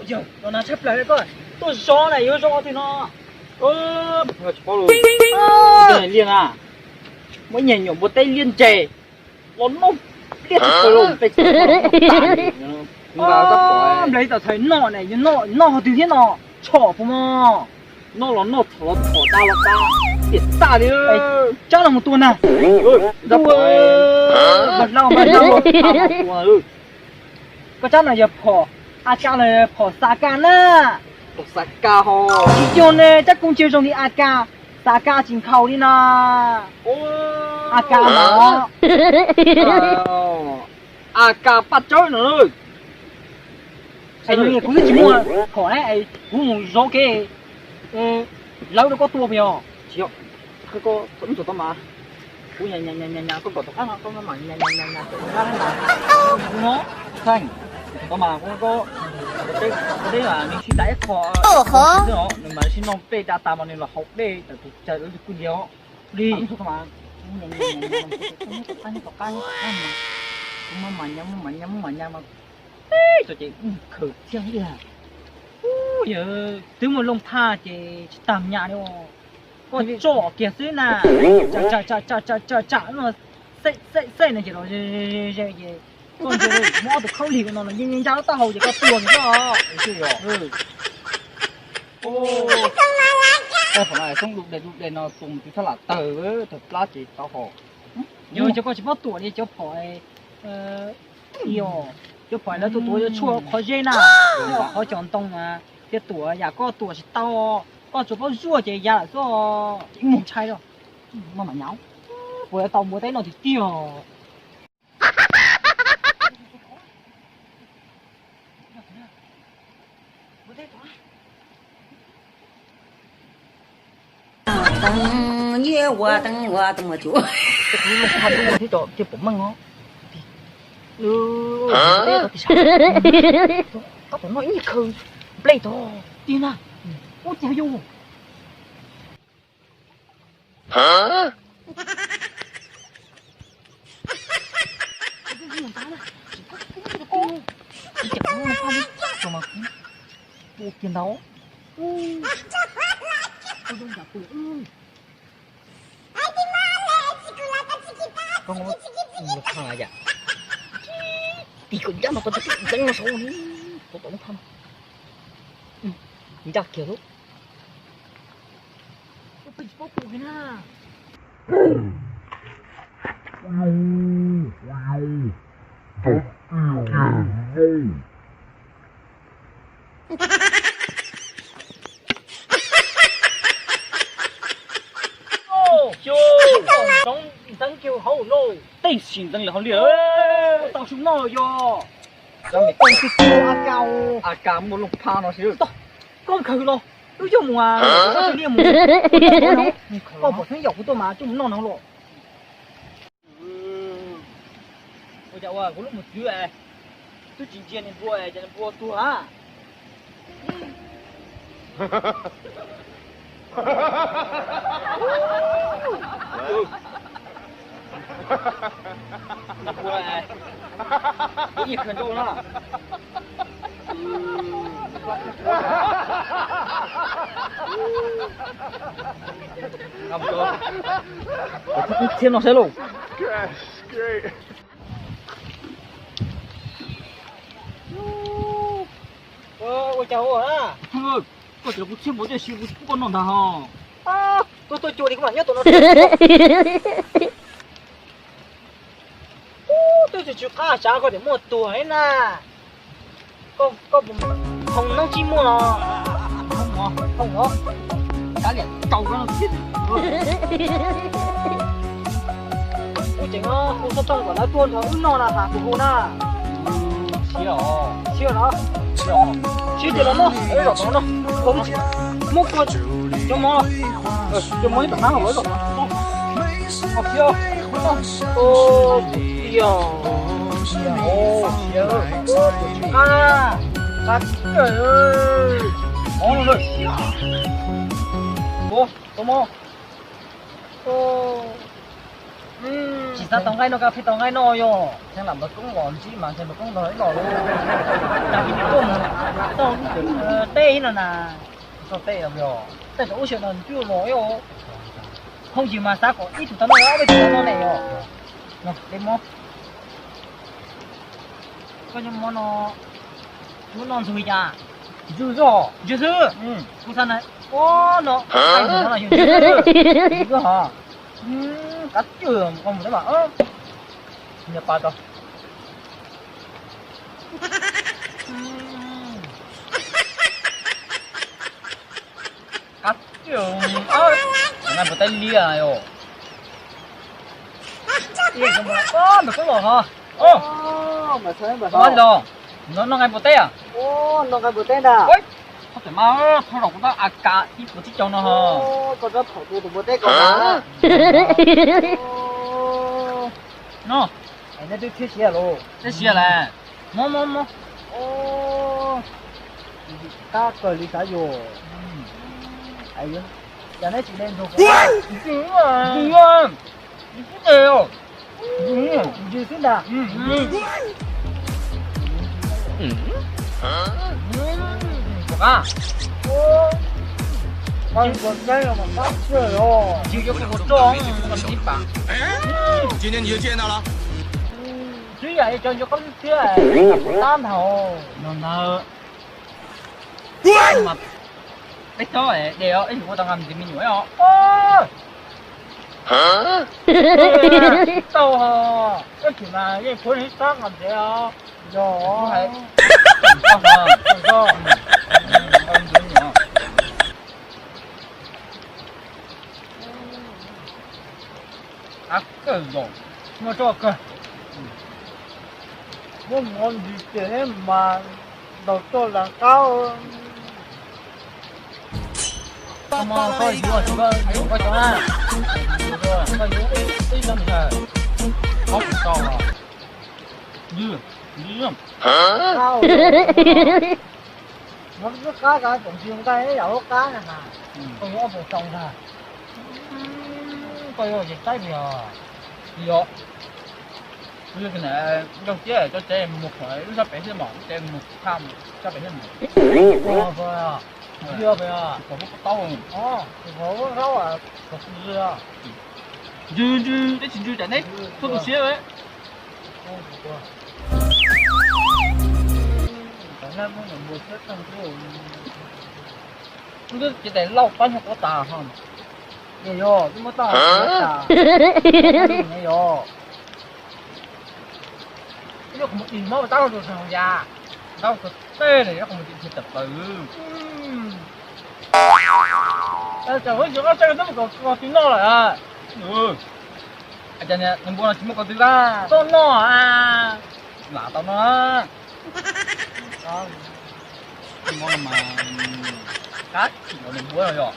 Yog los nag tshaj plaws koj tuaj zov na, yuav zov twg no? Liaj na, muab nyuam npua teb liab ntses los noj liab tshaj plaws los peb nplaim tam thaum noj ne, noj noj qhov twg thiab no? Tshom puas mog? Noj los noj, tshom los tshom, da los da, tiam tag li. Tsab no mus tua na. Npaj hlau, npaj hlau. Koj tsab no yog phom A K los phom Xav Ka na? Xav Ka ho. Tsis yog ne, tsab koob tsiaj zoo li A K, Xav Ka tsis nkhaus li na. A K no. A K paj tsawb no. Kuv twb tsis muaj phom na, kuv mus zov kev lawv rau koj tua puas yog? Tsis yog, koj txhob mas, kuv nyas nyas nyas nyas koj kom tom qab no, koj mam nyas nyas nyas nyas tom qab na. Kuv no, txhob mas, koj, koj teb mas nws sib ntais ib qho, nws mas sib noj dej da tas mas nws los haus dej tawm tus cawv lawv tus kwj ntiag os. Li, txhob mas, tom qab, tom qab, kuv mam nyas, mam nyas, mam nyas mas teb tso ces khaws thiab li. Yog twb muaj looj thaj ces tsis tas nyas li. Koj tso kiag xwb na. Tsam tsam tsam tsam tsam tsam no, xej xej xej no ces los ze ze ze ces koj ntsia muaj ob tug khaub lig no los yeej ntsa lub taub hau ces koj tuag kiag xwb. Thaum no xoob du de du de no tus mus tus thaj lam tawg tawg plab ces tau hos. Yog cov koj tsis paub tuam li cov phom, cov phom lawv tuaj tuam yuav tshuaj qhov zeb na, qhov cov ntoo na, thiaj tuam, yam koj tuam tsis tau, koj tsuas paub zuaj ces ya lawm xwb. Ib mus ntshai rau, no mas nyav, puas yuav tau npua teb no tiag tiag. Teeb nyiaj ua teeb ua teeb ua cuv. Lub lub pha lub ua thiab cov tiaj pom meej os. Teb tau tib sab. Koj puas noj ib nyuag khaws nplej tod tiag na? Ub, cas yog. Ua kiag ntau. Tim kom ncaj no, tau ntxeev no saud, tau tom lub phab no. Ncaj kiag lub. Peb tsis paub tua na. Xyov, ntxeev kiag hauv lauj. Tej sim ntxeev lawm hauv liaj. Tau su noj yog. Cov me koj twb tuaj A K, A K muaj looj phab no xwb. Koj khaws los lub yog mus, koj liaj mus. Koj pom xeeb yaum kuv tuaj mas coj mus noj no los. Ua cas ua kuv lub mus twv, twb tsis ntsia niag npua, ces niag npua tuag a. Niag npua, kuv yeej khaws nrau na. Txhiab no saib lauj. Ua cas ua na? Koj cov kuv txhiab npaum tej si kuv pub koj noj ntag ho. Tuaj tuaj cua li koj mam nyob tus no. Twb tsis tsw qab tsav koj tias muaj tuag li na. Koj, koj hoo noob tsib muaj los hoo os, kav liam tau koj no thiab. Kuv tseem hu xov tooj kom lawv tuaj nrog wb noj no mas kuv hu na. Siab os. Siab los? Siab ces los noj, zaum no no. Muab koj cov mov, cov mov ib tom na, zaum no. Siab, siab, siab, siab. Qa, qa, mov no na. Ua, cov mov. Tsis xav tau nqaij no, kab pheej tau nqaij no yog. Txheej lam npawg Koob los ntsib mas ntshe npawg Koob nrog ib los lawm. Tau teb ib no na. Tau teb os. Tej zaum ub sij hawm no nws twb los ib os. Phooj ywg mas xav kom ib tug tau noj, ob peb tug tau noj ne yog. Peb mob. Koj nyob mob no, kuv noj ntxuag li cas? Ntswg xwb. Ntswg xwb. Kuv xav na, ua no, ntxuag xwb. Ntswg xwb hos. Qab cwj, koj mus teb mas. Nyias pas tau. Qab cwj, nqaij npua teb liab os. Ntawm koj los hos. Ntawm los, no noj nqaij npua teb. Noj nqaij npua teb ntag. Koj tseem mas thauj los kuv tab a ka ib puas tsib caug no hos. Koj rov thaum tus npua teb ko. No. Es neb twb thiab siav los? Thiab siav las. Mob mob mob. Qab kawg li xav yus. Cas neb tsis de ntug? Ntws xwb ntag. Puas qab? Ntws yuav puas roj, ib pam. Twb yam li cov ntsuag qaub thiab, tab nthaum no ntawd. Peb txhob de os, ib yam ua tau nqa ntxiv me nyuam os. Tau, tab sis mas yeej phuav nws tab nqa ntxiv os. Yog os. Muaj tso kawg. Muab mov ntsis ces neb mas ntaus toj las qab. Koj yuav, koj yuav ib, ib txoj ntawd. Ob txoj. Ywg, ywg. Qab, qab, qab, tsoom ntsis nqaij yam lub qab na has. Koj yuav ob txoj ntag. Koj yuav tsis saib li os. Yog. Kuv yog tus niam yau thiab cov tsev mus qhov lub sab pem thiab mas, lub tsev mus qhov sab pem thiab mas. Ntsia pem, qhov lub pob taub. Ntsia, ntsia, deb tsis ntsia tsam neb tuaj tu siab. Ces tais lauj pab nyuag quav tas ho. Yog, twb muab tau tas. Yog. Ib lub qhov muag dim mob tab tus yas, tab tus tej lawm, ib lub qhov muag dim tsis tawm plaws. Tam huv tsis qab tseeb twb mus kaus kaus twg noj lawm. Cas nws npua no tsis muaj kaus twg laj tau noj a? Lam tau noj. Mob no mas qab tsis los nws npua no yog.